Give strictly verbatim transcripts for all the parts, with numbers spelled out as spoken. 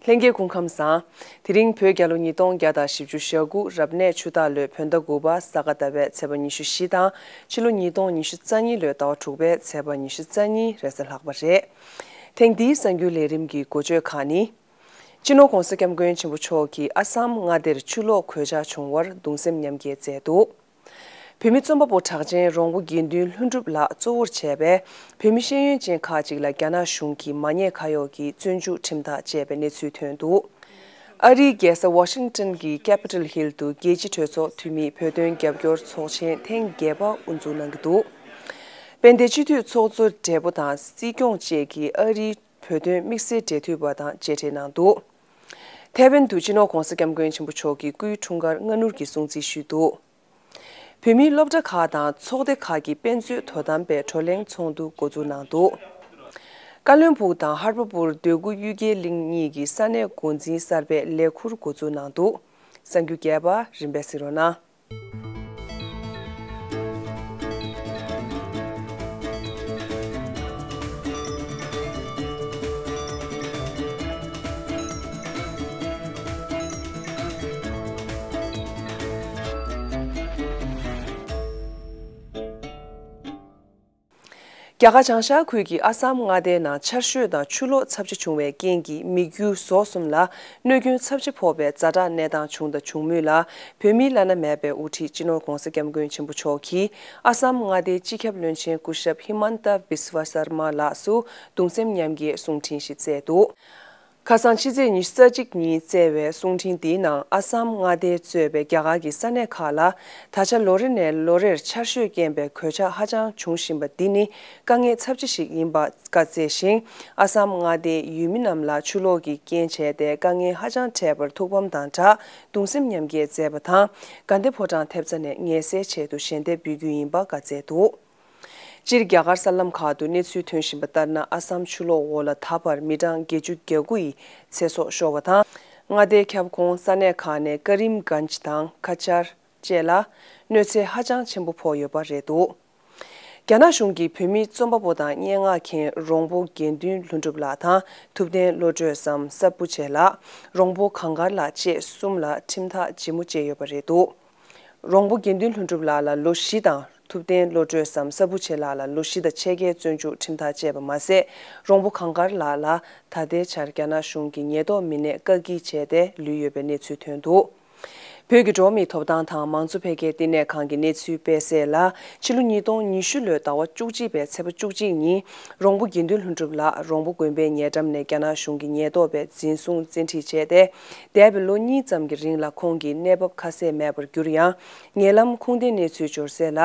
ལྷན་རྒྱས་སྐུ་ཁམས་བཟང་། དེ་རིང་བོད་རྒྱལ་ལོ་ཉིས་སྟོང་བརྒྱ་དང་བཞི་བཅུ་ཞེ་དགུ་རབ་གནས་ཆུ་སྟག་ལོའི་བོད་ཟླ་དགུ་པ་ས་ག་ཟླ་བའི་ཚེས་པ་ཉི་ཤུ་བཞི་དང་ཕྱི་ལོ་ཉིས་སྟོང་ཉི་ཤུ་རྩ་གཉིས་ལོའི་ཟླ་བ་དྲུག་པའི་ཚེས་པ་ཉི་ཤུ་རྩ་གཉིས་རེས་གཟའ་ལྷག་པ་རེད། ཐེངས་འདིའི་གསར་འགྱུར་ལས་རིམ་གྱི་འགོ་བརྗོད་ཁག་ནི། སྤྱི་ནོར་༧གོང་ས་༧སྐྱབས་མགོན་ཆེན་པོ་མཆོག་གིས་ཨ་སམ་མངའ་སྡེར་ཆུ་ལོག་གོད་ཆག་བྱུང་བར་གདུང་སེམས་མཉམ་སྐྱེད་མཛད་འདུག་བོད་མི་རྩོམ་པ་པོ་གྲགས་ཅན་རོང་པོ་དགེ་འདུན་ལྷུན་གྲུབ་ལགས་གཙོ་བོར་བྱས་པའི་བོད་མི་ཤེས་ཡོན་ཅན་ཁག་ཅིག་ལ་རྒྱ་ནག་གཞུང་གིས་མ་ཉེས་ཁ་གཡོགས་ཀྱིས་བཙོན་འཇུག་ཁྲིམས་ཐག་བཅད་པའི་གནས་ཚུལ་ཐོན་འདུག་ཨ་རིའི་རྒྱལ་ས་ཝ་ཤིང་ཏོན་གྱི་Capitol Hill དུ་རྒྱལ་སྤྱིའི་གྲོས་ཚོགས་འཐུས་མིའི་བོད་དོན་རྒྱབ་སྐྱོར་ཚོགས་ཆེན་ཐེངས་བརྒྱད་པ་དབུ་འཛུགས་གནང་གི་འདུག་དཔལ་ལྡན་སྤྱི་འཐུས་ཚོགས་གཙོ་སྦྲེལ་པོ་དང་སྲིད་སྐྱོང་བཅས་ཀྱིས་ཨ་རིའི་བོད་དོན་དམིགས་བསལ་འབྲེལ་མཐུད་པ་དང་མཇལ་འཕྲད་གནང་འདུག་ཐེ་ཝན་དུ་སྤྱི་ནོར་༧གོང་ས་༧སྐྱབས་མགོན་ཆེན་པོ་མཆོག་གི་སྐུའི་འཁྲུངས་སྐར་སྔ་སྣུར་གྱི་སྲུང་བརྩི་ཞུས་འདུག་བོད་མིའི་སློབ་གྲྭ་ཁག་དང་ཚོགས་སྡེ་ཁག་གི་དཔེ་མཛོད་དོ་དམ་པའི་བགྲོ་གླེང་ཚོགས་འདུ་འགོ་འཛུགས་གནང་འདུག་ཀ་བློན་སྦུག་དང་ཧར་པ་པུར་འདོད་རྒུ་གཡུལ་རྒྱལ་གླིང་གཉིས་ཀྱི་ས་གནས་འགོ་འཛིན་གསར་པའི་ལས་ཁུར་འགོ་འཛུགས་གནང་འདུག་གསར་འགྱུར་རྒྱས་པ་རིམ་པས་གཟིགས་རོགས་གནང་། རྒྱ་གར་བྱང་ཤར་ཁུལ་གྱི་ཨ་སམ་མངའ་སྡེའི་ནང་ཆར་ཞོད་དང་ཆུ་ལོག་ཚབས་ཆེ་བྱུང་བའི་རྐྱེན་གྱིས་མི་རྒྱུ་ཟོག་གསུམ་ལ་གནོད་སྐྱོན་ཚབས་ཆེ་ཕོག་པའི་ཛ་དྲག་གནས་སྟངས་བྱུང་དང་འབྱུང་མུས་ལ། བོད་མིའི་བླ་ན་མེད་པའི་དབུ་ཁྲིད་སྤྱི་ནོར་༧གོང་ས་༧སྐྱབས་མགོན་ཆེན་པོ་མཆོག་གིས་ཨ་སམ་མངའ་སྡེའི་སྤྱི་ཁྱབ་བློན་ཆེན་སྐུ་ཞབས་ཧི་མན་ཏཱ་བིས་ཝ་སར་མ་ལགས་སུ་གདུང་སེམས་མཉམ་སྐྱེའི་གསུང་འཕྲིན་ཞིག་བསྩལ་འདུག་ཁ་སང་ཕྱི་ཚེས་ཉི་ཤུ་རྩ་གཅིག་ཉིན་བསྩལ་བའི་གསུང་འཕྲིན་འདིའི་ནང་ཨ་སམ་མངའ་སྡེས་གཙོས་པའི་རྒྱ་གར་གྱི་ས་གནས་ཁག་ལ་ད་ཆ་ལོ་རེ་ནས་ལོ་རེར་ཆར་ཞོད་རྐྱེན་པས་གོད་ཆག་ཧ་ཅང་འབྱུང་བཞིན་པ་འདི་ནི་དཀའ་ངལ་ཚབས་ཆེ་ཞིག་ཡིན་པ་བཀའ་སྩལ་ཞིང་། ཨ་སམ་མངའ་སྡེའི་ཡུལ་མི་རྣམས་ལ་ཆུ་ལོག་གི་རྐྱེན་བྱས་ཏེ་དཀའ་ངལ་ཧ་ཅང་འཕྲད་པར་ཐུགས་ཕམ་དང་སྦྲགས་གདུང་སེམས་མཉམ་སྐྱེད་མཛད་པ་དང་། དགའ་ལྡན་ཕོ་བྲང་ཐེབས་རྩ་ནས་ངལ་སེལ་ཆེད་དུ་ཞལ་འདེབས་འབུལ་རྒྱུ་ཡིན་པ་བཀའ་སྩལ་འདུག་སྤྱིར་རྒྱ་གར་གསར་ལམ་ཁག་ཏུ་གནས་ཚུལ་ཐོན་བཞིན་པ་ལྟར་ན། ཨ་སམ་ཆུ་ལོག་འོག་ལ་ད་བར་མི་གྲངས་བརྒྱད་ཅུ་གྱ་དགུ་ཡི་ཚེ་སྲོག་ཤོར་བ་དང་། མངའ་སྡེའི་ཁྱབ་ཁོངས་ས་གནས་ཁག་ནས་ཀ་རིམ་གྷན་ཇི་དང་ཁ་ཆར་བཅས་ལ་གནོད་འཚེ་ཧ་ཅང་ཆེན་པོ་ཕོག་ཡོད་པ་རེད་འདུག་རྒྱ་ནག་གཞུང་གིས་བོད་མི་རྩོམ་པ་པོ་དང་སྙན་ངག་མཁན་རོང་པོ་དགེ་འདུན་ལྷུན་གྲུབ་ལགས་དང་། ཐུབ་བསྟན་བློ་གྲོས་སམ་ས་བུ་ཆེ་ལགས། རོང་པོ་གངས་དཀར་ལགས་བཅས་གསུམ་ལ་ཁྲིམས་ཐག་ལྗིད་མོ་བཅད་ཡོད་པ་རེད་འདུག་རོང་པོ་དགེ་འདུན་ལྷུན་གྲུབ་ལགས་ལ་ལོ་བཞི་དང་། ཐུབ་བསྟན་བློ་གྲོས་སམ་ས་བུ་ཆེ་ལགས་ལ་ལོ་བཞི་དང་ཕྱེད་ཀའི་བཙོན་འཇུག་ཁྲིམས་ཐག་བཅད་པ་མ་ཟད། རོང་པོ་གངས་དཀར་ལགས་ལ་ད་ལྟའི་ཆར་རྒྱ་ནག་གཞུང་གི་ཉེན་རྟོག་མི་སྣས་བཀག་སྐྱིལ་བྱས་ཏེ་ལུས་ཡོད་པའི་གནས་ཚུལ་ཐོན་འདུག་བོད་ཀྱི་འགྲོ་བ་མིའི་ཐོབ་ཐང་དང་མང་གཙོ་འཕེལ་རྒྱས་བསྟི་གནས་ཁང་གི་གནས་ཚུལ་སྤེལ་གསལ་ལ། ཕྱི་ལོ་ཉིས་སྟོང་ཉི་ཤུ་ལོའི་ཟླ་བ་བཅུ་གཅིག་པའི་ཚེས་པ་བཅུ་གཅིག་ཉིན། རོང་པོ་དགེ་འདུན་ལྷུན་གྲུབ་ལགས་རོང་པོ་དགོན་པའི་ཉེ་འགྲམ་ནས་རྒྱ་ནག་གཞུང་གི་ཉེན་རྟོག་པས་འཛིན་བཟུང་བཙན་ཁྲིད་བྱས་ཏེ། འདས་པའི་ལོ་གཉིས་ཙམ་གྱི་རིང་ལ་ཁོང་གི་གནས་བབ་ཁ་གསལ་མེད་པར་གྱུར་ཡང་། ཉེ་ལམ་ཁུངས་ལྡན་གནས་ཚུལ་འབྱོར་གསལ་ལ།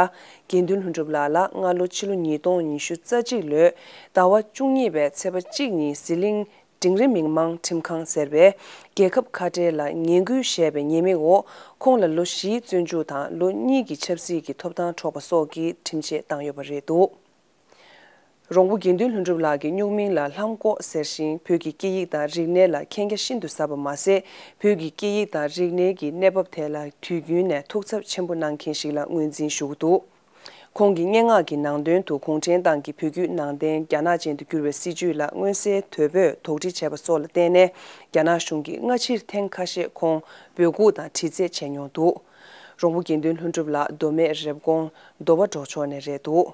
དགེ་འདུན་ལྷུན་གྲུབ་ལགས་ལ་སྔ་ལོ་ཕྱི་ལོ་ཉིས་སྟོང་ཉི་ཤུ་རྩ་གཅིག་ལོའི་ཟླ་བ་བཅུ་གཉིས་པའི་ཚེས་པ་གཅིག་ཉིན་ཟི་ལིང་། འབྲིང་རིམ་མི་མང་ཁྲིམས་ཁང་ཟེར་བས་རྒྱལ་ཁབ་ཁ་བྲལ་ལ་ངན་སྐུལ་བྱས་པའི་ཉེས་དམིགས་འོག་ཁོང་ལ་ལོ་བཞིའི་བཙོན་འཇུག་དང་ལོ་གཉིས་ཀྱི་ཆབ་སྲིད་ཀྱི་ཐོབ་ཐང་འཕྲོག་པ་སོགས་ཀྱི་ཁྲིམས་ཆད་བཏང་ཡོད་པ་རེད་འདུག་རོང་པོ་དགེ་འདུན་ལྷུན་གྲུབ་ལགས་ཀྱི་སྨྱུག་མིང་ལ་ལྷམ་ཀོག་ཟེར་ཞིང་། བོད་ཀྱི་སྐད་ཡིག་དང་རིག་གནས་ལ་མཁྱེན་རྒྱ་ཤིན་ཏུ་ཟབ་པ་མ་ཟད། བོད་ཀྱི་སྐད་ཡིག་དང་རིག་གནས་ཀྱི་གནས་བབ་ཐད་ལ་དུས་རྒྱུན་ནས་ཐུགས་འཚབ་ཆེན་པོ་གནང་མཁན་ཞིག་ལ་ངོས་འཛིན་ཞུ་གི་འདུག་ཁོང་གི་སྙན་ངག་གི་ནང་དོན་དུ་གུང་ཁྲན་ཏང་གིས་བོད་བརྒྱུད་ནང་བསྟན་རྒྱ་ནག་ཅན་དུ་བསྒྱུར་བའི་སྲིད་བྱུས་ལ་མངོན་གསལ་དོད་པོས་དོགས་འདྲི་བྱས་པ་སོགས་ལ་བརྟེན་ནས། རྒྱ་ནག་གཞུང་གིས་སྔ་ཕྱིར་ཐེངས་ཁ་ཤས་ཁོང་འབོད་འགུག་དང་དྲི་རྩད་བྱས་མྱོང་འདུག་རོང་པོ་དགེ་འདུན་ལྷུན་གྲུབ་ལགས་མདོ་སྨད་རེབ་གོང་མདོ་བ་འབྲོག་ཕྱོགས་ནས་རེད་འདུག་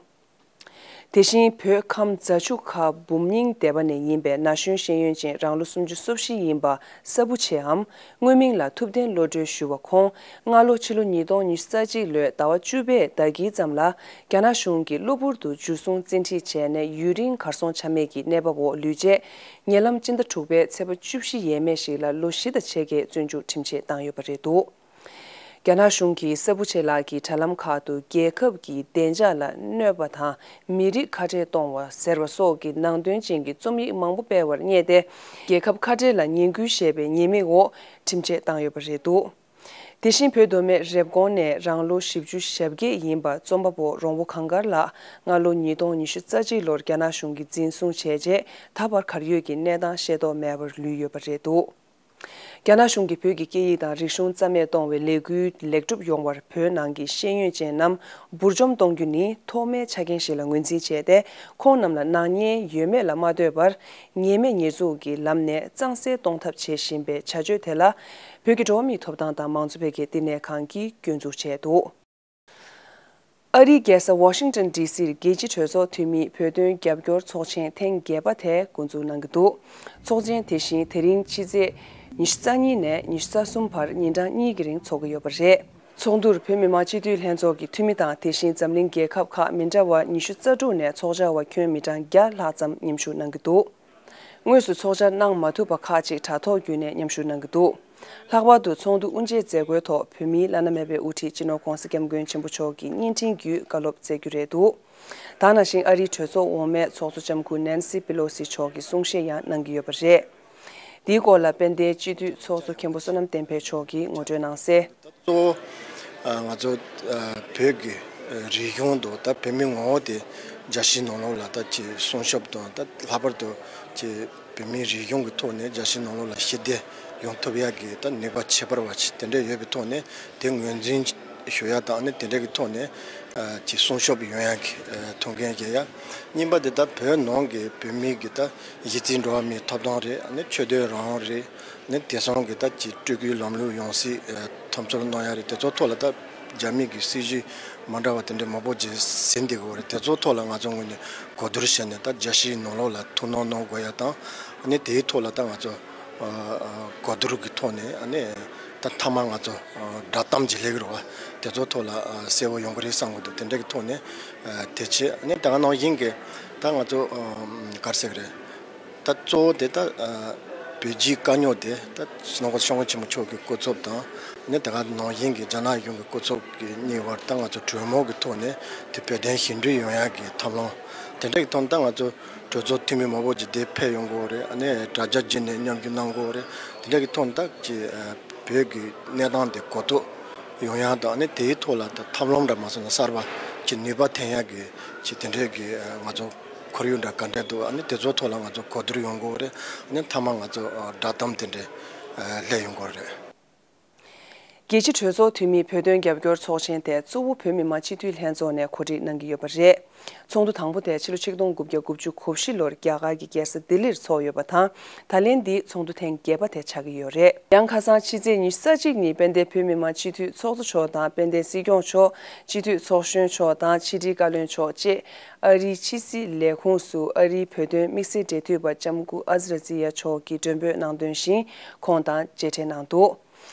དེ་བཞིན་བོད་ཁམས་རྫ་ཆུ་ཁ་འབུམ་རྙིང་སྡེ་པ་ནས་ཡིན་པའི་ན་གཞོན་ཤེས་ཡོན་ཅན་རང་ལོ་སུམ་ཅུ་སོ་བཞི་ཡིན་པ་ས་བུ་ཆེའམ། དངོས་མིང་ལ་ཐུབ་བསྟན་བློ་གྲོས་ཞུ་བ་ཁོང་སྔ་ལོ་ཕྱི་ལོ་ཉིས་སྟོང་ཉི་ཤུ་རྩ་གཅིག་ལོའི་ཟླ་བ་བཅུ་པའི་ཟླ་དཀྱིལ་ཙམ་ལ་རྒྱ་ནག་གཞུང་གིས་གློ་བུར་དུ་འཇུ་བཟུང་བཙན་ཁྲིད་བྱས་ནས་ཡུན་རིང་གར་སོང་ཆ་མེད་ཀྱི་གནས་བབ་འོག་ལུས་རྗེས། ཉེ་ལམ་སྤྱི་ཟླ་དྲུག་པའི་ཚེས་པ་བཅུ་བཞི་ཡས་མས་ཤིག་ལ་ལོ་བཞི་དང་ཕྱེད་ཀའི་བཙོན་འཇུག་ཁྲིམས་ཆད་བཏང་ཡོད་པ་རེད་འདུག་རྒྱ་ནག་གཞུང་གིས་ས་བུ་ཆེ་ལགས་ཀྱི་དྲ་ལམ་ཁག་ཏུ་རྒྱལ་ཁབ་ཀྱི་བདེ་འཇགས་ལ་གནོད་པ་དང་མི་རིགས་ཁ་བྲལ་གཏོང་བ་ཟེར་བ་སོགས་ཀྱི་ནང་དོན་ཅན་གྱི་རྩོམ་ཡིག་མང་པོ་སྤེལ་བར་བསྙད་དེ། རྒྱལ་ཁབ་ཁ་བྲལ་ལ་ངན་སྐུལ་བྱས་པའི་ཉེས་དམིགས་འོག་ཁྲིམས་ཆད་བཏང་ཡོད་པ་རེད་འདུག་དེ་བཞིན་བོད་མདོ་སྨད་རེབ་གོང་ནས་རང་ལོ་བཞི་བཅུ་ཞེ་བརྒྱད་ཡིན་པ་རྩོམ་པ་པོ་རོང་པོ་གངས་དཀར་ལགས་སྔ་ལོ་ཉིས་སྟོང་ཉི་ཤུ་རྩ་གཅིག་ལོར་རྒྱ་ནག་གཞུང་གིས་འཛིན་བཟུང་བྱས་རྗེས་ད་བར་གར་ཡོད་ཀྱི་གནས་སྟངས་ཤེས་རྟོགས་མེད་པར་ལུས་ཡོད་པ་རེད་འདུག་རྒྱ་ནག་གཞུང་གིས་བོད་ཀྱི་སྐད་ཡིག་དང་རིག་གཞུང་རྩ་མེད་གཏོང་བའི་ལས་འགུལ་ལེགས་གྲུབ་ཡོང་བར་བོད་ནང་གི་ཤེས་ཡོན་ཅན་རྣམས་འབུར་འཇོམས་གཏོང་རྒྱུ་ནི་ཐོག་མའི་ཆ་རྐྱེན་ཞིག་ལ་ངོས་འཛིན་བྱས་ཏེ། ཁོང་རྣམས་ལ་ནག་ཉེས་ཡོད་མེད་ལ་མ་ལྟོས་པར། ཉེས་མེད་ཉེས་འཛུགས་ཀྱི་ལམ་ནས་གཙང་སེལ་གཏོང་ཐབས་བྱེད་བཞིན་པའི་བྱ་སྤྱོད་དེ་ལ། བོད་ཀྱི་འགྲོ་བ་མིའི་ཐོབ་ཐང་དང་མང་གཙོ་འཕེལ་རྒྱས་བསྟི་གནས་ཁང་གིས་སྐྱོན་འཛུགས་བྱས་འདུག། ཨ་རིའི་རྒྱལ་ས་ཝ་ཤིང་ཏོན་ཌི་སིར་རྒྱལ་སྤྱིའི་གྲོས་ཚོགས་འཐུས་མིའི་བོད་དོན་རྒྱབ་སྐྱོར་ཚོགས་ཆེན་ཐེངས་བརྒྱད་པ་དེ་འགོ་འཛུགས་གནང་གི་འདུག། ཚོགས་ཆེན་དེ་བཞིན་དེ་རིང་ཕྱི་ཚེས་ཉི་ཤུ་རྩ་གཉིས་ནས་ཉི་ཤུ་རྩ་གསུམ་བར་ཉིན་གྲངས་གཉིས་ཀྱི་རིང་འཚོགས་ཀྱི་ཡོད་པ་རེད། ཚོགས་འདུར་བོད་མི་མང་སྤྱི་འཐུས་ལྷན་ཚོགས་ཀྱི་འཐུས་མི་དང་། དེ་བཞིན་འཛམ་གླིང་རྒྱལ་ཁབ་ཁག་མི་འདྲ་བ་ཉི་ཤུ་རྩ་དྲུག་ནས་ཚོགས་བཅར་བ་ཁྱོན་མི་གྲངས་བརྒྱ་ལྷག་ཙམ་མཉམ་ཞུགས་གནང་གི་འདུག། དངོས་སུ་ཚོགས་བཅར་གནང་མ་ཐུབ་པ་ཁག་ཅིག་དྲ་ཐོག་བརྒྱུད་ནས་མཉམ་ཞུགས་གནང་གི་འདུག། ལྷག་པར་དུ་ཚོགས་འདུ་དབུ་འབྱེད་མཛད་སྒོའི་ཐོག་བོད་མིའི་བླ་ན་མེད་པའི་དབུ་ཁྲིད་སྤྱི་ནོར་༧གོང་ས་༧སྐྱབས་མགོན་ཆེན་པོ་མཆོག་གིས་བརྙན་འཕྲིན་བརྒྱུད་བཀའ་སློབ་སྩལ་རྒྱུ་རེད་འདུག། ད་ནང་བཞིན་ཨ་རིའི་གྲོས་ཚོགས་འོག་མའི་ཚོགས་གཙོ་ལྕམ་སྐུ་ནན་སི་པེ་ལོ་སི་མཆོག་གིས་གསུང་བཤད་ཡང་གནང་གི་ཡོད་པ་རེད། འདིའི་སྐོར་ལ་དཔལ་ལྡན་སྤྱི་འཐུས་ཚོགས་གཙོ་མཁན་པོ་བསོད་ནམས་བསྟན་འཕེལ་མཆོག་གིས་ངོ་སྤྲོད་གནང་གསལ། གཙོ་བོ་ང་ཚོ་བོད་ཀྱི་རིག་གཞུང་དང་ད་བོད་མི་ངོ་བོ་དེ་རྒྱལ་སྤྱིའི་ནང་ལོགས་ལ་ད་ཅིག་སྲུང་སྐྱོབ་དང་ད་ལྷག་པར་དུ་ཅིག་བོད་མིའི་རིག་གཞུང་གི་ཐོག་ནས་རྒྱལ་སྤྱིའི་ནང་ལོགས་ལ་ཞི་བདེ་ཡོང་ཐུབ་ཡག་གི་ད་ནུས་པ་ཁྱད་པར་བ་ཞིག་དེ་འདྲ་ཡོད་པའི་ཐོག་ནས་དེ་ངོས་འཛིན་ཞུ་ཡག་དང་ཨ་ནི་དེ་འདྲ་གི་ཐོག་ནས་ཅིག་སྲུང་སྐྱོབ་ཡོང་ཡག་གི་ཐུགས་འགན་བཞེས་ཡག། གཉིས་པ་དེ་ད་བོད་ནང་གི་བོད་མི་གི་ད་གཞི་རྩའི་འགྲོ་བ་མིའི་ཐོབ་ཐང་རེད། ཨ་ནི་ཆོས་དད་རང་དབང་རེད། ནི་དེང་སང་གི་ད་ཅིག་སྤྲུལ་སྐུའི་ལམ་ལུགས་ཡོང་སྲིད་ཨ་དམ་ཚོར་གནང་ཡ་རེད། དེ་ཚོ་ཐོག་ལ་ད་རྒྱ་མི་གི་སྲིད་ཇུས་མ་འདྲ་བ་དེ་འདྲ་མང་པོ་ཅིག་ཟིན་བསྡད་ཀྱི་ཡོད་རེད། དེ་ཚོ་ཐོག་ལ་ང་ཚོ་ངོས་ནས་གོ་བསྡུར་བྱས་ནས་ད་རྒྱལ་སྤྱིའི་ནང་ལོགས་ལ་ཐུགས་སྣང་གནང་དགོས་ཡ་དང་། ནི་དེའི་ཐོག་ལ་ད་ང་ཚོ་ཨ་ཨ་གོ་བསྡུར་གི་ཐོག་ནས་ཨ་ནི་ད་མཐའ་མ་ང་ཚོ་ཨ་བསྒྲགས་གཏམ་ཅིག་སླེབས་ཀྱི་རེད་བ། དེ་ཚོ་ཐོག་ལ་ཨ་གསལ་པོ་ཡོང་གི་རེད་བསམ་གི་འདུག། དེ་འདྲ་གི་ཐོག་ནས་ཨ་དེ་བྱས་ཨ་ནི་ད་ག་ནང་བཞིན་གི་ད་ང་ཚོ་ཨ་ག་རེ་ཟེར་གི་རེད། ད་གཙོ་བོ་དེ་ད་ཨ་བོད་རྒྱའི་དཀའ་རྙོག་དེ་ད་ནང་པ་སྐྱབས་མགོན་ཆེན་པོ་མཆོག་གི་སྐུ་ཚབ་དང་ནི་དེ་ག་ནང་བཞིན་གྱི་རྒྱ་ནག་གཞུང་གི་སྐུ་ཚབ་ཀྱི་གཉིས་བར་ད་ང་ཚོ་གྲོས་མོལ་གྱི་ཐོག་ནས་དེ་བོད་དོན་ཞི་འགྲིག་ཡོང་ཡག་གི་ཐབས་ལམ་དེ་འདྲ་གི་ཐོག་ནས་ད་ང་ཚོ་གྲོས་ཚོགས་འཐུས་མི་མང་པོ་ཅིག་དེ་ཕེབས་ཡོང་གི་ཡོད་རེད། ཨ་ནི་དྲ་རྒྱ་བརྒྱུད་ནས་མཉམ་ཞུགས་གནང་གི་ཡོད་རེད། དེ་འདྲ་གི་ཐོག་ནས་ད་ཅི་བོད་ཀྱི་གནས་སྟངས་དེ་གོ་རྟོགས་ཡོང་ཡག་དང་ཨ་ནི་དེའི་ཐོག་ལ་ད་ཐབས་ལམ་འདྲ་མ་སོང་ན་གསར་པ་ཅིག་ནུས་པ་ཐོན་ཡག་གི་ཅིག་དེ་འདྲའི་གི་ང་ཚོ་ཁོར་ཡུག་འདྲ་ག་འདྲ་འདུག། ཨ་ནི་དེ་ཚོ་ཐོག་ལ་ང་ཚོ་གོ་བསྡུར་ཡོང་དགོས་རེད། ཨ་ནི་མཐའ་མ་ང་ཚོ་ཨ་བསྒྲགས་གཏམ་དེ་འདྲ་ཨ་སླེབས་ཡོང་དགོས་རེད། རྒྱལ་སྤྱིའི་གྲོས་ཚོགས་འཐུས་མིའི་བོད་དོན་རྒྱབ་སྐྱོར་ཚོགས་ཆེན་དེ་གཙོ་བོ་བོད་མི་མང་སྤྱི་འཐུས་ལྷན་ཚོགས་ནས་གོ་སྒྲིག་གནང་གི་ཡོད་པ་རེད། ཚོགས་འདུ་དང་པོ་དེ་ཕྱི་ལོ་ཆིག་སྟོང་དགུ་བརྒྱ་དགུ་བཅུ་གོ་བཞི་ལོར་རྒྱ་གར་གྱི་རྒྱལ་ས་ལྡི་ལིར་ཚོགས་ཡོད་པ་དང་། ད་ལན་འདི་ཚོགས་འདུ་ཐེངས་བརྒྱད་པ་དེ་ཆགས་ཀྱི་ཡོད་རེད། ཡང་ཁ་སང་ཕྱི་ཚེས་ཉི་ཤུ་རྩ་གཅིག་ཉིན་དཔལ་ལྡན་བོད་མི་མང་སྤྱི་འཐུས་ཚོགས་གཙོ་མཆོག་དང་དཔལ་ལྡན་སྲིད་སྐྱོང་མཆོག་སྤྱི་འཐུས་ཚོགས་གཞོན་མཆོག་དང་ཕྱི་དྲིལ་བཀའ་བློན་མཆོག་བཅས་ཨ་རིའི་ཕྱི་སྲིད་ལས་ཁུངས་སུ་ཨ་རིའི་བོད་དོན་དམིགས་བསལ་འབྲེལ་མཐུད་པ་ལྕམ་སྐུ་ཨ་ཛི་ར་ཛི་ཡ་མཆོག་གིས་མགྲོན་འབོད་གནང་དོན་བཞིན་ཁོང་དང་མཇལ་འཕྲད་གནང་འདུག།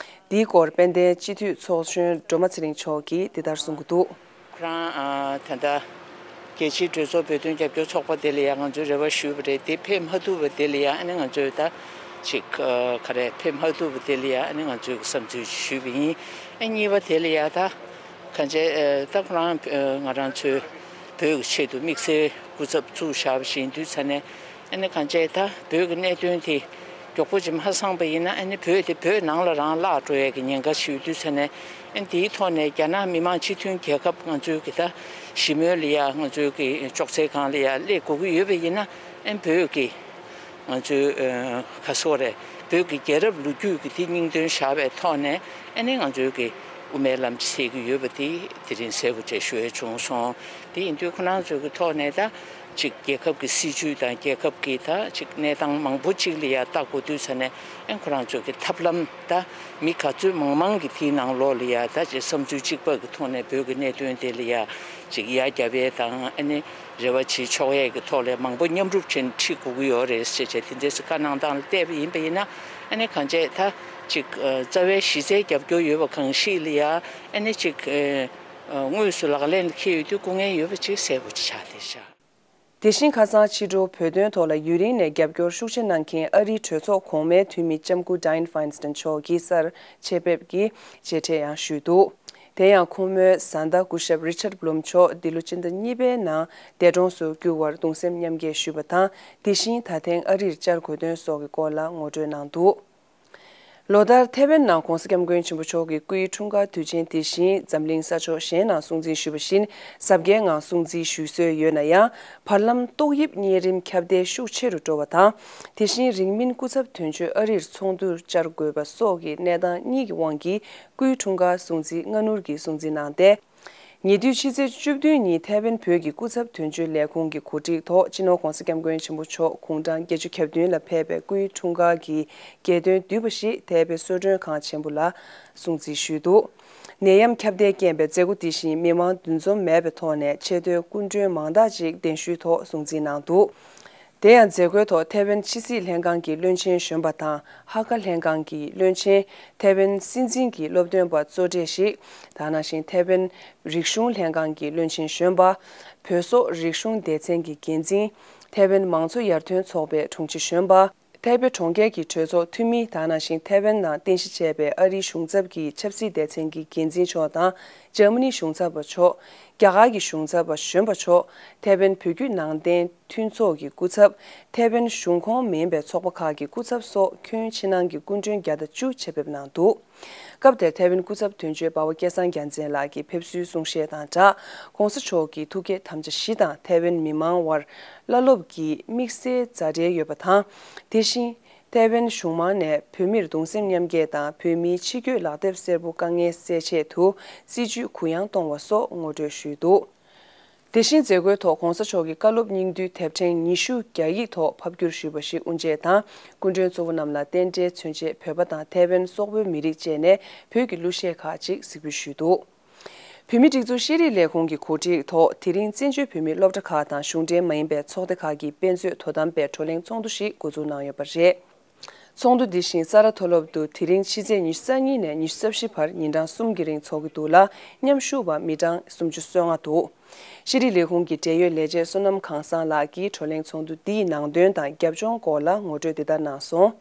འདིའི་སྐོར་དཔལ་ལྡན་སྤྱི་འཐུས་ཚོགས་གཞོན་སྒྲོལ་མ་ཚེ་རིང་མཆོག་གིས་འདི་ལྟར་གསུང་གི་འདུག། ཁོ་རང་ཨ་ད་ལྟ་རྒྱལ་སྤྱིའི་གྲོས་ཚོགས་བོད་དོན་རྒྱབ་སྐྱོར་ཚོགས་པ་དེ་ལ་ཡང་ང་ཚོས་རེ་བ་ཞུས་པ་རེད། དེ་ཕེབས་མ་ཐུབ་པ་དེ་ལ་ཡང་ཨ་ནི་ང་ཚོས་ད་ཅིག་ཨ་ག་རེ་ཕེབས་མ་ཐུབ་པ་དེ་ལ་ཡང་ཨ་ནི་ང་ཚོས་བསམ་ཚུལ་ཞུས་པ་ཡིན། ཨ་གཉིས་པ་དེ་ལ་ཡང་ད་གང་བྱས་ཨ་ད་ཁོ་རང་ཨ་ང་རང་ཚོའི་བོད་ཀྱི་ཆེད་དུ་དམིགས་བསལ་སྐུ་ཚབ་བཙུགས་བཞག་པ་ཞིག་ཡིན་དུས་ཙ་ནས། ཨ་ནི་གང་བྱས་ད་བོད་ཀྱི་གནད་དོན་དེ་མགྱོགས་པོ་ཅིག་མ་སངས་པ་ཡིན་ན། ཨ་ནི་བོད་དེ་བོད་ནང་ལ་རང་བརླག་འགྲོ་ཡས་ཀྱི་ཉེན་ཁ་ཞིག་ཡོད་དུས་ཙ་ནས། ཨ་ནི་དེའི་ཐོག་ནས་རྒྱ་ནག་མི་དམངས་སྤྱི་མཐུན་རྒྱལ་ཁབ་ང་ཚོའི་གི་ད་ཞི་མོལ་ལ་ཡ་ང་ཚོའི་གི་ཅོག་ཙེ་སྒང་ལ་ཡ་སླེབས་དགོས་ཀྱི་ཡོད་པ་ཡིན་ན། ཨ་ནི་བོད་ཀྱི་ང་ཚོའི་ཨ་ག་སོ་རེད། བོད་ཀྱི་རྒྱལ་རབས་ལོ་རྒྱུས་ཀྱི་དེ་སྙིང་དོན་བཞག་པའི་ཐོག་ནས། ཨ་ནི་ང་ཚོའི་གི་དབུ་མའི་ལམ་ཅིག་སེལ་གྱི་ཡོད་པ་དེ་དེ་རིང་གསལ་པོ་བྱས་ཞུ་ཡས་བྱུང་སོང་། དེ་ཡིན་དུས་ཁོ་རང་ཚོའི་གི་ཐོག་ནས་ད་ཅིག་རྒྱལ་ཁབ་ཀྱི་སྲིད་ཇུས་དང་རྒྱལ་ཁབ་ཀྱི་ད་ཅིག་གནས་སྟངས་མང་པོ་ཅིག་ལ་ཡ་ལྟ་དགོས་དུས་ཙ་ནས། ཨ་ཁོ་རང་ཚོའི་གི་ཐབས་ལམ་ད་མི་ག་ཚོད་མང་མང་གི་དེའི་ནང་ལོགས་ལ་ཡ་ད་ཅིག་བསམ་ཚུལ་གཅིག་པ་གི་ཐོག་ནས་བོད་ཀྱི་གནད་དོན་དེ་ལ་ཡ་ཅིག་ཡ་རྒྱབ་ཡས་དང་། ཨ་ནི་རེ་བ་བྱེད་ཆོག་ཡས་ཀྱི་ཐོག་ལ་མང་པོ་མཉམ་རུབ་བྱས་ནས་ཁྲིད་དགོས་ཀྱི་ཡོད་རེད་ཟེར་བྱས་དེ་འདྲས་སུ་བཀའ་གནང་སྟངས་ལ་བལྟས་པ་ཡིན་པ་ཡིན་ན། ཨ་ནི་གང་བྱས་ད་ཅིག་རྩ་བའི་གཞི་རྩའི་རྒྱབ་སྐྱོར་ཡོད་པ་གང་ཞིག་ལ་ཡ་ཨ་ནི་ཅིག་དངོས་སུ་ལག་ལེན་འཁེལ་ཡོད་དུས་སྐུ་ངལ་ཡོད་པ་ཅིག་གསལ་པོ་ཆགས་བསྡད་ཤག། དེ་བཞིན་ཁ་སང་ཕྱི་དྲོ་བོད་དོན་ཐོག་ལ་ཡུན་རིང་ནས་རྒྱབ་སྐྱོར་ཤུགས་ཆེ་གནང་མཁན་ཨ་རིའི་གྲོས་ཚོགས་གོང་མའི་འཐུས་མི་ལྕམ་སྐུ་Dianne Feinstein་མཆོག་གིས་སར་ཆེད་ཕེབས་ཀྱིས་མཇལ་འཕྲད་ཡང་ཞུས་འདུག། དེ་ཡང་ཁོང་མོས་བཟའ་ཟླ་སྐུ་ཞབས་Richard Blum་མཆོག་འདི་ལོ་སྤྱི་ཟླ་གཉིས་པའི་ནང་འདས་གྲོངས་སུ་གྱུར་བར་གདུང་སེམས་མཉམ་སྐྱེད་ཞུས་པ་དང་། དེ་བཞིན་ད་ཐེངས་ཨ་རིར་བཅར་དགོས་དོན་སོགས་ཀྱི་སྐོར་ལ་ངོ་སྤྲོད་གནང་འདུག། ལོ་ལྟར་ཐེ་ཝན་ནང་༧གོང་ས་༧སྐྱབས་མགོན་ཆེན་པོ་མཆོག་གི་སྐུའི་འཁྲུངས་སྐར་དུས་ཆེན་དེ་བཞིན་འཛམ་གླིང་ས་ཕྱོགས་གཞན་ནང་སྲུང་བརྩི་ཞུས་པ་བཞིན་གཟབ་རྒྱས་ངང་སྲུང་བརྩི་ཞུ་སྲོལ་ཡོད་ན་ཡང་། བར་ལམ་ཏོག་དབྱིབས་གཉན་རིམས་ཁྱབ་གདལ་ཤུགས་ཆེ་རུ་འགྲོ་བ་དང་། དེ་བཞིན་རིང་མིན་སྐུ་ཚབ་དོན་གཅོད་ཨ་རིར་ཚོགས་འདུར་བཅར་དགོས་པ་སོགས་ཀྱི་གནས་སྟངས་གཉིས་ཀྱི་དབང་གིས་སྐུའི་འཁྲུངས་སྐར་སྲུང་བརྩི་སྔ་སྣུར་གྱིས་སྲུང་བརྩི་གནང་སྟེ། ཉེ་དུས་ཕྱི་ཚེས་བཅུ་བདུན་ཉིན་ཐེ་ཝན་བོད་ཀྱི་སྐུ་ཚབ་དོན་གཅོད་ལས་ཁུངས་ཀྱི་གོ་སྒྲིག་ཐོག་སྤྱི་ནོར་༧གོང་ས་༧སྐྱབས་མགོན་ཆེན་པོ་མཆོག་དགུང་གྲངས་བརྒྱད་ཅུ་གྱ་བདུན་ལ་ཕེབས་པའི་སྐུའི་འཁྲུངས་སྐར་གྱི་རྒྱལ་སྟོན་བསྡུས་པ་ཞིག་ཐེ་པེ་གསོལ་མགྲོན་ཁང་ཆེན་པོ་ལ་སྲུང་བརྩི་ཞུས་འདུག་ནད་ཡམས་ཁྱབ་གདལ་རྐྱེན་པས་མཛད་སྒོ་དེ་བཞིན་མི་མང་འདུ་འཛོམས་མེད་པའི་ཐོག་ནས་ཆེས་མཐོའི་སྐུ་མགྲོན་མང་དག་ཅིག་གདན་ཞུའི་ཐོག་སྲུང་བརྩི་གནང་འདུག་དེ་ཡང་མཛད་སྒོའི་ཐོག་ཐེ་ཝན་ཕྱི་སྲིད་ལྷན་ཁང་གི་བློན་ཆེན་གཞོན་པ་དང་ཧ་ཁ་ལྷན་ཁང་གི་བློན་ཆེན། ཐེ་ཝན་སྲིད་འཛིན་གྱི་སློབ་སྟོན་པ་གཙོ་གྲས་ཤིག་ད་ག་ནང་བཞིན་ཐེ་ཝན་རིག་གཞུང་ལྷན་ཁང་གི་བློན་ཆེན་གཞོན་པ། བོད་སོག་རིག་གཞུང་སྡེ་ཚན་གྱི་འགན་འཛིན། ཐེ་ཝན་མང་གཙོ་ཡར་ཐོན་ཚོགས་པའི་དྲུང་ཆེ་གཞོན་པ། ཐེ་པེ་གྲོང་ཁྱེར་གྱི་གྲོས་ཚོགས་འཐུས་མི་ད་ག་ནང་བཞིན་ཐེ་ཝན་ནང་རྟེན་གཞི་བྱས་པའི་ཨ་རིའི་གཞུང་ཚབ་ཀྱི་ཆབ་སྲིད་སྡེ་ཚན་གྱི་འགན་འཛིན་མཆོག་དང་འཇར་མ་ནིའི་གཞུང་ཚབ་པ་མཆོག་རྒྱ་གར་གྱི་གཞུང་ཚབ་པ་གཞོན་པ་མཆོག་ཐེ་ཝན་བོད་བརྒྱུད་ནང་བསྟན་མཐུན་ཚོགས་ཀྱི་སྐུ་ཚབ། ཐེ་ཝན་གཞུང་ཁོངས་མིན་པའི་ཚོགས་པ་ཁག་གི་སྐུ་ཚབ་སོགས་ཁྱོན་ཕྱི་ནང་གི་སྐུ་མགྲོན་བརྒྱ་དང་བཅུ་ཆེད་ཕེབས་གནང་འདུག་སྐབས་དེར་ཐེ་ཝན་སྐུ་ཚབ་དོན་གཅོད་འབའ་བ་སྐལ་བཟང་རྒྱལ་མཚན་ལགས་ཀྱིས་ཕེབས་བསུའི་གསུང་བཤད་དང་སྦྲགས། ྋགོང་ས་མཆོག་གི་ཐུགས་བསྐྱེད་དམ་བཅའ་བཞི་དང་ཐེ་ཝན་མི་མང་དབར་བླ་སློབ་ཀྱི་དམིགས་བསལ་མཛའ་འབྲེལ་ཡོད་པ་དང་། དེ་བཞིན། ཐེ་ཝན་གཞུང་མང་ནས་བོད་མིར་གདུང་སེམས་མཉམ་སྐྱེད་དང་བོད་མིའི་ཕྱི་སྐྱོད་ལག་དེབ་སེར་པོ་དཀའ་ངལ་སེལ་ཆེད་དུ་སྲིད་ཇུས་གུ་ཡངས་གཏོང་བ་སོགས་ངོ་སྤྲོད་ཞུས་འདུག་དེ་བཞིན་མཛད་སྒོའི་ཐོག་ྋགོང་ས་མཆོག་གི་བཀའ་སློབ་སྙིང་བསྡུས་དེབ་ཕྲེང་ཉི་ཤུ་རྒྱ་ཡིག་ཐོག་ཕབ་བསྒྱུར་ཞུས་པ་ཞིག་དབུ་འབྱེད་དང་། སྐུ་མགྲོན་གཙོ་བོ་རྣམས་ལ་རྟེན་འབྲེལ་མཚོན་ཆེད་བོད་པ་དང་ཐེ་ཝན་སོག་པོའི་མི་རིགས་བཅས་ནས་བོད་ཀྱི་གླུ་གཞས་ཁག་ཅིག་གཟིགས་འབུལ་ཞུས་འདུག་བོད་མིའི་སྒྲིག་འཛུགས་ཤེས་རིག་ལས་ཁུངས་ཀྱི་གོ་སྒྲིག་ཐོག་དེ་རིང་བཙན་བྱོལ་བོད་མིའི་སློབ་གྲྭ་ཁག་དང་གཞུང་འབྲེལ་མ་ཡིན་པའི་ཚོགས་སྡེ་ཁག་གིས་དཔེ་མཛོད་དོ་དམ་པའི་བགྲོ་གླེང་ཚོགས་འདུ་ཞིག་འགོ་འཛུགས་གནང་ཡོད་པ་རེད། ཚོགས་འདུ་འདི་བཞིན་ས་རཱ་མཐོ་སློབ་ཏུ་དེ་རིང་ཕྱི་ཚེས་ཉི་ཤུ་རྩ་གཉིས་ནས་ཉི་ཤུ་རྩ་བཞི་བར་ཉིན་གྲངས་གསུམ་གྱི་རིང་འཚོགས་ཀྱི་འདུག་ལ། མཉམ་ཞུགས་པ་མི་གྲངས་སུམ་ཅུ་སོ་ལྔ་འདུག་ཤེས་རིག་ལས་ཁུངས་ཀྱི་འབྲེལ་ཡོད་ལས་བྱེད་བསོད་ནམས་གང་བཟང་ལགས་ཀྱིས་བགྲོ་གླེང་ཚོགས་འདུ་འདིའི་ནང་དོན་དང་རྒྱབ་ལྗོངས་སྐོར་ལ་ངོ་སྤྲོད་འདི་ལྟར་གནང་སོང་།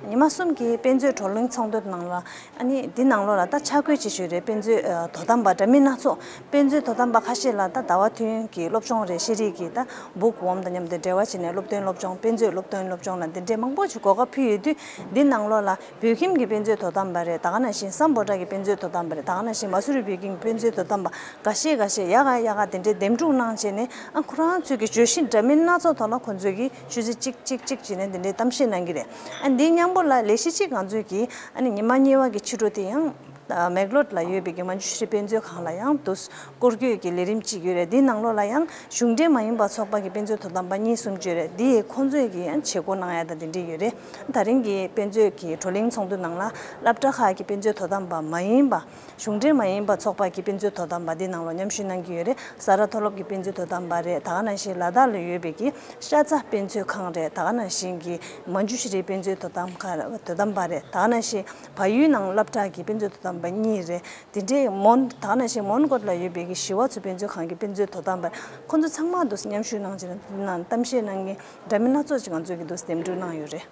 ཉི་མ་གསུམ་གྱི་དཔེ་མཛོད་བགྲོ་གླེང་ཚོགས་འདུ་ནང་ལ། ཨ་ནི་འདི་ནང་ལོགས་ལ་ད་ཆ་བགོས་བྱེད་ཞུས་རེད། དཔེ་མཛོད་ཨ་དོ་དམ་པ་འདྲ་མིན་སྣ་ཚོགས། དཔེ་མཛོད་དོ་དམ་པ་ཁ་ཤས་ལ་ད་ཟླ་བ་བདུན་གྱི་སློབ་སྦྱོང་རེད། ཤེས་རིག་གི་ད་བུག་ཝོམ་དང་མཉམ་དུ་འབྲེལ་བ་བྱས་ནས་སློབ་སྟོན་སློབ་སྦྱོང་། དཔེ་མཛོད་སློབ་སྟོན་སློབ་སྦྱོང་ལ་འདི་འདྲའི་མང་པོ་ཞིག་གོ་སྐབས་ཕུལ་ཡོད་དུས། འདི་ནང་ལོགས་ལ་བོད་ཁྱིམ་གྱི་དཔེ་མཛོད་དོ་དམ་པ་རེད། ད་ག་ནང་བཞིན་སམ་བྷོ་ཊ་གི་དཔེ་མཛོད་དོ་དམ་པ་རེད། ད་ག་ནང་བཞིན་མ་སུ་རི་བོད་ཁྱིམ་གྱི་དཔེ་མཛོད་དོ་དམ་པ་འགའ་ཤས་འགའ་ཤས་ཡག་ག་ཡག་ག་དེ་འདྲའི་འདེམས་སྒྲུག་གནང་བྱས་ནས། ཨ་ཁོ་རང་ཚོས་ཀྱི་བརྗོད་གཞི་འདྲ་མིན་སྣ་ཚོགས་ཐོག་ལ་ཁོ་ཚོས་ཀྱི་ཆུ་ཚོད་གཅིག་གཅིག་གཅིག་བྱས་ནས་དེ་འདྲའི་གཏམ་བཤད་གནང་གི་རེད། ཨ་འདིའི་མཉམ་པོ་ལ་ལས་གཞི་གཅིག་ང་ཚོས་ཀྱི་ཨ་ནི་ཉི་མ་གཉིས་པ་གི་ཕྱི་དྲོ་དེ་ཡང་། ཨ་མེག་ལོར་ལ་ཡོད་པའི་གི་མན་ཇུ་ཤྲི་དཔེ་མཛོད་ཁང་ལ་ཡང་དུ་སྐོར་སྐྱོད་ཀྱི་ལས་རིམ་གཅིག་ཡོད་རེད། འདིའི་ནང་ལོགས་ལ་ཡང་གཞུང་འབྲེལ་མ་ཡིན་པ་ཚོགས་པ་གི་དཔེ་མཛོད་དོ་དམ་པ་གཉིས་གསུམ་ཅིག་ཡོད་རེད། འདི་ཁོང་ཚོས་ཀྱི་ཡང་བྱེད་སྒོ་གནང་ཡ་དང་དེ་འདྲ་ཡོད་རེད། ད་རིང་གི་དཔེ་མཛོད་ཀྱི་བགྲོ་གླེང་ཚོགས་འདུ་ནང་ལ་སློབ་གྲྭ་ཁག་གི་དཔེ་མཛོད་དོ་དམ་པ་མ་ཡིན་པ། གཞུང་འབྲེལ་མ་ཡིན་པ་ཚོགས་པ་གི་དཔེ་མཛོད་དོ་དམ་པ་འདི་ནང་ལ་མཉམ་ཞུགས་གནང་གི་ཡོད་རེད། ས་རཱ་མཐོ་སློབ་ཀྱི་དཔེ་མཛོད་དོ་དམ་པ་རེད། ད་ག་ནང་བཞིན་ལ་དྭགས་ལ་ཡོད་པའི་གི་ཤ་ཚ་དཔེ་མཛོད་ཁང་རེད། ད་ག་ནང་བཞིན་གྱི་མན་ཇུ་ཤྲི་དཔེ་མཛོད་དོ་དམ་ཁང་དོ་དམ་པ་རེད། ད་ག་ནང་བཞིན་བལ་ཡུལ་ནང་སློབ་གྲྭ་གི་དཔེ་མཛོད་དོ་དམ་པ་གཉིས་རེད། དེ་འདྲའི་མོན། ད་ག་ནང་བཞིན་མོན་གྷོ་ལ་ཡོད་པའི་གི་ཞི་བ་འཚོ་དཔེ་མཛོད་ཁང་གི་དཔེ་མཛོད་དོ་དམ་པ། ཁོང་ཚོ་ཚང་མ་དུ་མཉམ་ཞུགས་གནང་བྱས་ནས་གཏམ་བཤད་གནང་མཁན་འདྲ་མིན་སྣ་ཚོགས་ཅིག་ང་ཚོས་ཀྱི་དུ་འདེམས་སྒྲུག་གནང་ཡོད་རེད།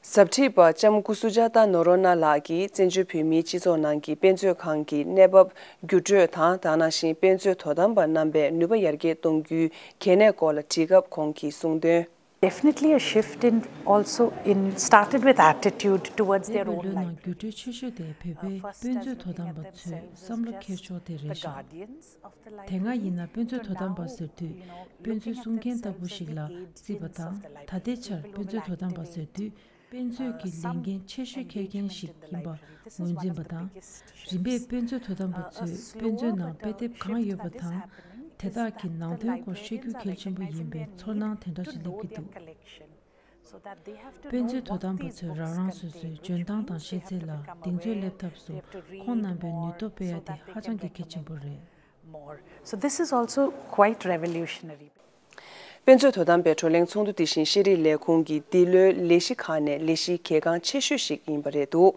ཟབ་ཁྲིད་པ་ལྕམ་སྐུ་གཟུགས་ཇཱ་ཏཱ་ནོ་རོ་ན་ལགས་ཀྱིས་བཙན་བྱོལ་བོད་མིའི་སྤྱི་ཚོགས་ནང་གི་དཔེ་མཛོད་ཁང་གི་གནས་བབ་འགྱུར་འགྲོས་དང་། ད་ག་ནང་བཞིན་དཔེ་མཛོད་དོ་དམ་པ་རྣམ་པས་ནུས་པ་ཡར་རྒྱས་གཏོང་རྒྱུའི་གལ་གནད་སྐོར་ལ་དྲིས་སྐབས་ཁོང་གིས་གསུངས་དོན། Definitely a shift in also in started with attitude towards their own library. འདས་པའི་ལོའི་ནང་འགྱུར་འགྲོས་ཆེ་ཤོས་དེ་བོད་པའི་དཔེ་མཛོད་དོ་དམ་པ་ཚོས་བསམ་བློ་འཁྱེར་ཕྱོགས་དེ་རེད་ཤག་དེ་སྔ་ཡིན་ན་དཔེ་མཛོད་དོ་དམ་པ་ཟེར་དུས་དཔེ་མཛོད་སྲུང་མཁན་ལྟ་བུ་ཞིག་ལ་བརྩིས་པ་དང་། ད་ལྟའི་ཆར་དཔེ་མཛོད་དོ་དམ་པ་ཟེར་དུས་དཔེ་མཛོད་ཀྱི་ལས་འགན་ཆེ་ཤོས་འཁྱེར་མཁན་ཞིག་ཡིན་པ་ངོས་འཛིན་པ་དང་། རིམ་པས་དཔེ་མཛོད་དོ་དམ་པ་ཚོས་དཔེ་མཛོད་ནང་དཔེ་དེབ་གང་ཡོད་པ་དང་། དེ་དག་གི་ནང་དོན་སྐོར་ཤེས་རྒྱུ་གལ་ཆེན་པོ་ཡིན་པའི་ཚོར་སྣང་དེ་འདྲ་ཞིག་སླེབས་ཀྱི་འདུག་དཔེ་མཛོད་དོ་དམ་པ་ཚོས་རང་རང་སོ་སོའི་འཇོན་ཐང་དང་ཤེས་ཚད་ལ་གདེང་ཚོད་སླེབས་ཐབས་སུ་ཁོང་རྣམ་པའི་ནུས་སྟོབས་སྤེལ་ཡ་དེ་ཧ་ཅང་གི་གལ་ཆེན་པོ་རེད། So this is also quite revolutionary. དཔེ་མཛོད་དོ་དམ་པའི་བགྲོ་གླེང་ཚོགས་འདུ་དེ་བཞིན་ཤེས་རིག་ལས་ཁུངས་ཀྱི་འདི་ལོའི་ལས་གཞི་ཁག་ནས་ལས་གཞི་གལ་འགངས་ཆེ་ཤོས་ཤིག་ཡིན་པ་རེད་འདུག་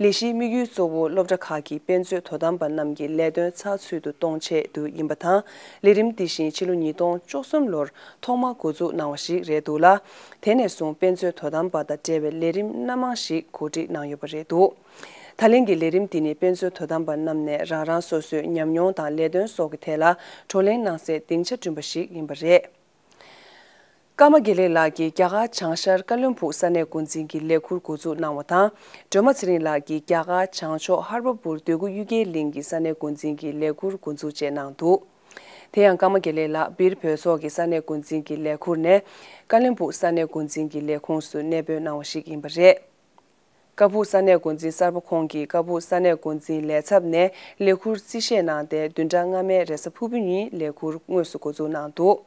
ལས་གཞིའི་དམིགས་ཡུལ་གཙོ་བོ་སློབ་གྲྭ་ཁག་གི་དཔེ་མཛོད་དོ་དམ་པ་རྣམས་ཀྱི་ལས་དོན་ཚགས་ཚུད་དུ་གཏོང་ཆེད་དུ་ཡིན་པ་དང་། ལས་རིམ་འདི་བཞིན་ཕྱི་ལོ་ཉིས་སྟོང་བཅུ་གསུམ་ལོར་ཐོག་མར་འགོ་འཛུགས་གནང་བ་ཞིག་རེད་འདུག་ལ། དེ་ནས་བཟུང་དཔེ་མཛོད་དོ་དམ་པ་དང་འབྲེལ་བའི་ལས་རིམ་སྣ་མང་ཞིག་གོ་སྒྲིག་གནང་ཡོད་པ་རེད་འདུག་ད་ལན་གྱི་ལས་རིམ་འདི་ནི་དཔེ་མཛོད་དོ་དམ་པ་རྣམས་ནས་རང་རང་སོ་སོའི་ཉམས་མྱོང་དང་ལས་དོན་སོགས་ཀྱི་ཐད་ལ་བགྲོ་གླེང་གནང་སའི་སྡིངས་ཆ་བསྐྲུན་པ་ཞིག་ཡིན་པ་རེད། ཀརྨ་དགེ་ལེགས་ལགས་ཀྱིས་རྒྱ་གར་བྱང་ཤར་ཀ་ལོན་སྦུག་ས་གནས་འགོ་འཛིན་གྱི་ལས་ཁུར་འགོ་འཛུགས་གནང་བ་དང་། སྒྲོལ་མ་ཚེ་རིང་ལགས་ཀྱིས་རྒྱ་གར་བྱང་ཕྱོགས་ཧར་པ་པུར་འདོད་རྒུ་གཡུལ་རྒྱལ་གླིང་གི་ས་གནས་འགོ་འཛིན་གྱི་ལས་ཁུར་འགོ་འཛུགས་བཅས་གནང་འདུག་དེ་ཡང་ཀརྨ་དགེ་ལེགས་ལགས་སྦིར་བོད་སོག་གི་ས་གནས་འགོ་འཛིན་གྱི་ལས་ཁུར་ནས། ཀ་ལོན་སྦུག་ས་གནས་འགོ་འཛིན་གྱི་ལས་ཁུངས་སུ་གནས་སྤོས་གནང་བ་ཞིག་ཡིན་པ་རེད། ཀ་སྦུག་ས་གནས་འགོ་འཛིན་གསར་པ་ཁོང་གིས་ཀ་སྦུག་ས་གནས་འགོ་འཛིན་ལས་ཚབ་ནས་ལས་ཁུར་རྩིས་བཞེས་གནང་སྟེ། བདུན་ཕྲག་སྔ་མའི་རེས་གཟའ་ཕུར་བུ་ཉིན་ལས་ཁུར་དངོས་སུ་འགོ་འཛུགས་གནང་འདུག་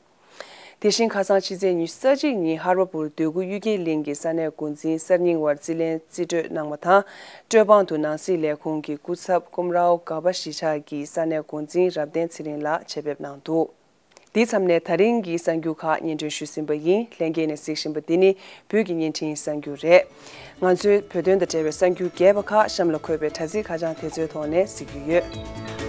དེ་བཞིན་ཁ་སང་ཕྱི་ཚེས་ཉི་ཤུ་རྩ་གཅིག་ཉིན་ཧར་པ་པུར་འདོད་རྒུ་གཡུལ་རྒྱལ་གླིང་གི་ས་གནས་འགོ་འཛིན་གསར་རྙིང་བར་རྩིས་ལེན་རྩིས་སྤྲོད་གནང་བ་དང་། སྤྲོད་དཔང་དུ་ནང་སྲིད་ལས་ཁུངས་ཀྱི་སྐུ་ཚབ་ཀུམ་རའོ་ག་པ་གཞིས་ཆགས་ཀྱི་ས་གནས་འགོ་འཛིན་རབ་བརྟན་ཚེ་རིང་ལགས་ཆེད་ཕེབས་གནང་འདུག་འདི་མཚམས་ནས་ད་རིང་གི་གསར་འགྱུར་ཁག་སྙན་སྒྲོན་ཞུས་ཟིན་པ་ཡིན། ལྷན་རྒྱས་ནས་གཟིགས་བཞིན་པ་འདི་ནི་བོད་ཀྱི་བརྙན་འཕྲིན་གསར་འགྱུར་རེད། ང་ཚོའི་བོད་དོན་དང་འབྲེལ་བའི་གསར་འགྱུར་རྒྱས་པ་ཁག་གཤམ་ལ་འཁོད་པའི་དྲ་ཚིགས་ཁ་བྱང་དེ་ཚོའི་ཐོག་ནས་གཟིགས་རྒྱུ་ཡོད།